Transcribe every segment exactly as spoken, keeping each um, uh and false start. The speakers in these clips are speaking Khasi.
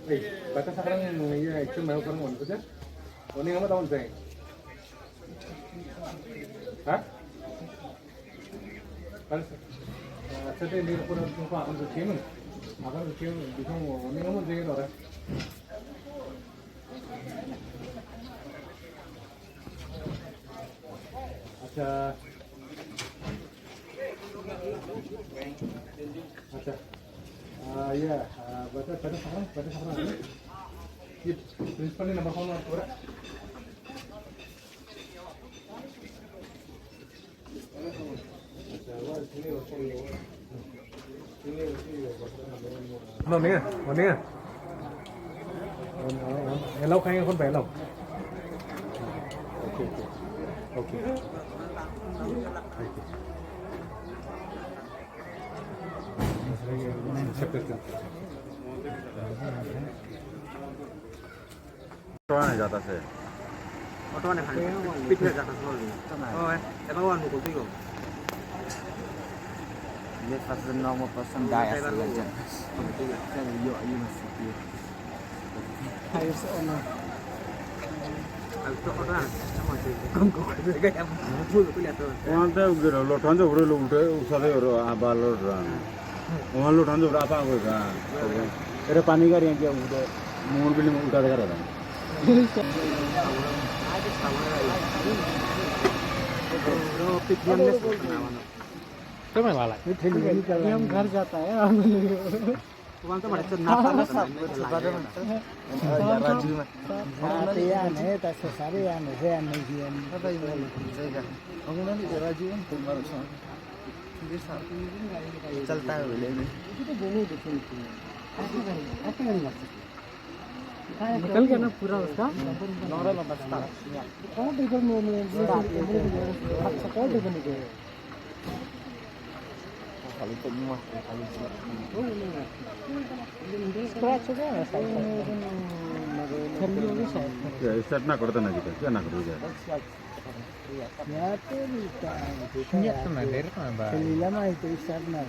Ei, bata sa khrang, ïa, item mai khrang on, betul? Oni ngam tahu, Zai. Ha? Bata sa. Ah, sa te ni pura tu pa akan tu chim. Akan tu chim, bisong oni ngam, Zai, ora. Acha. Acha. Ah, ya, ah, bata, bata sa khrang, bata sa khrang. Ye principal ne number phone pura. Ano, ni nga? Ano, ni nga? Ano, ano, ano? Hello, kayo yung konti, hello. Okay, okay. Okay. Okay. Accepted. ऑटो आने जाता से। ऑटो आने खाने पीछे जाता से। ओ है, एबा वन को पिको। This was the normal person die as a legend. Yo, you must be. Ayo, so no. Ayo, so no. Kong ko. Gaya, muncul ko lihat tu. Wante ugera lo, thanjo ugera lo, ulte, usade ugera, abal lo, ra. Wante lo, thanjo ugera, apa ko, ra. Ere pani gari yang dia udah, mohon pilih udah ada, ra. Kami malah. Ini हम घर जाता है, हम लोग। Kwan ta mare chun na pa na sa. Sa te ya ne, ta sa sa re ya ne, re ya ne, ji ya ne. Chalta hai le. निकल गया ना पूरा उसका? नौरा में बस्ता। कौन देखो, अच्छा, कौन देखो, निकल गया? Scratch हो गया ना side पर? क्या start ना करता ना जी, क्या ना करूँ यार? यार तो नहीं, तो मैं देर में बात। चलिए, मैं तो start ना।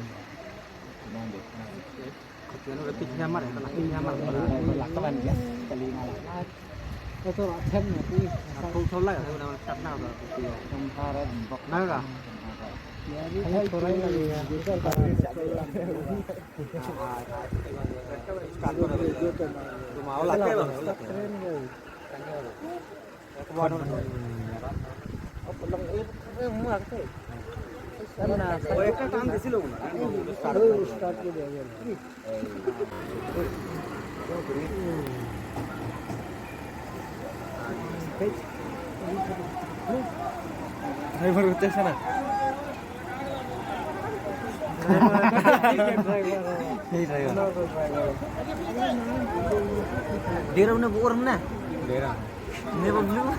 Driver হচ্ছে না। Driver. Driver. Dera na buor na. Dera. Ni ba blue.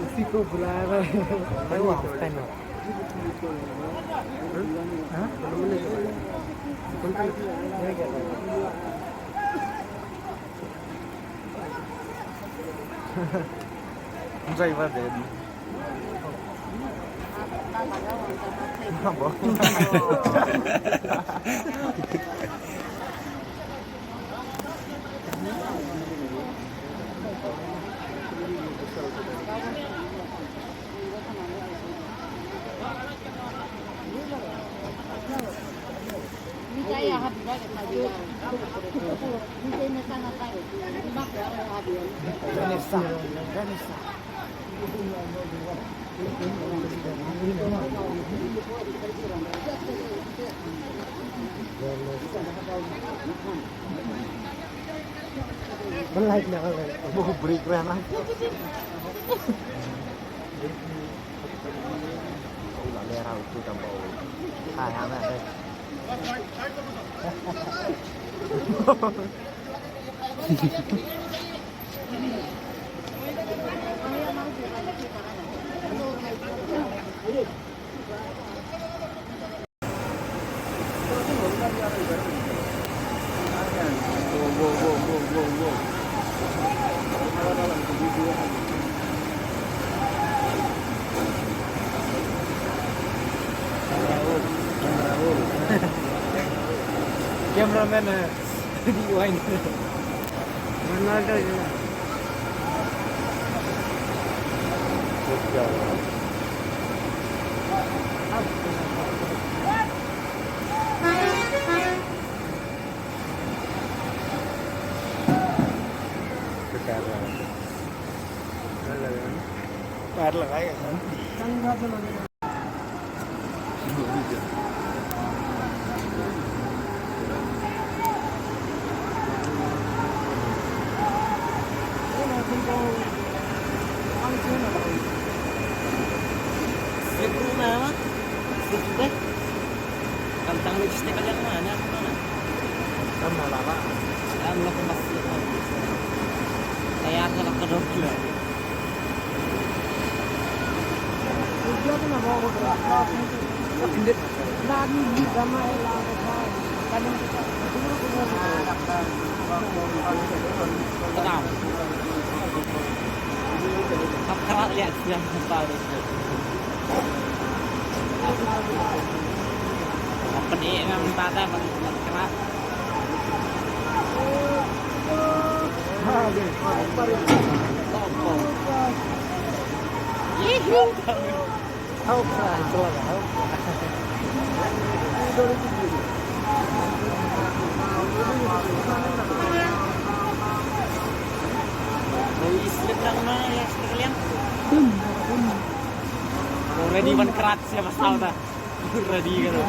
Usi ko bulaya na. Ayo, apa ni? Hah? Driver deh. Ban like na ka. Mo break ra na. Ula le ra utu tam bau. Hai ha na. Cameraman, eh, rewind. Ronaldo je. Slip rumah, Mak. Slip rumah. Kantang lipstick aja mana? Mana? Kan malah, Pak. Kan lo kemas. Tayar lo kedok juga. Tenang. Kap kerat lihat siang. Apa ni, memang tak ada, Pak. Kerat. Already ban kerat siapa tahu dah. Ready ka tu.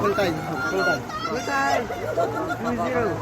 Full time, full time. Full time. Two zero.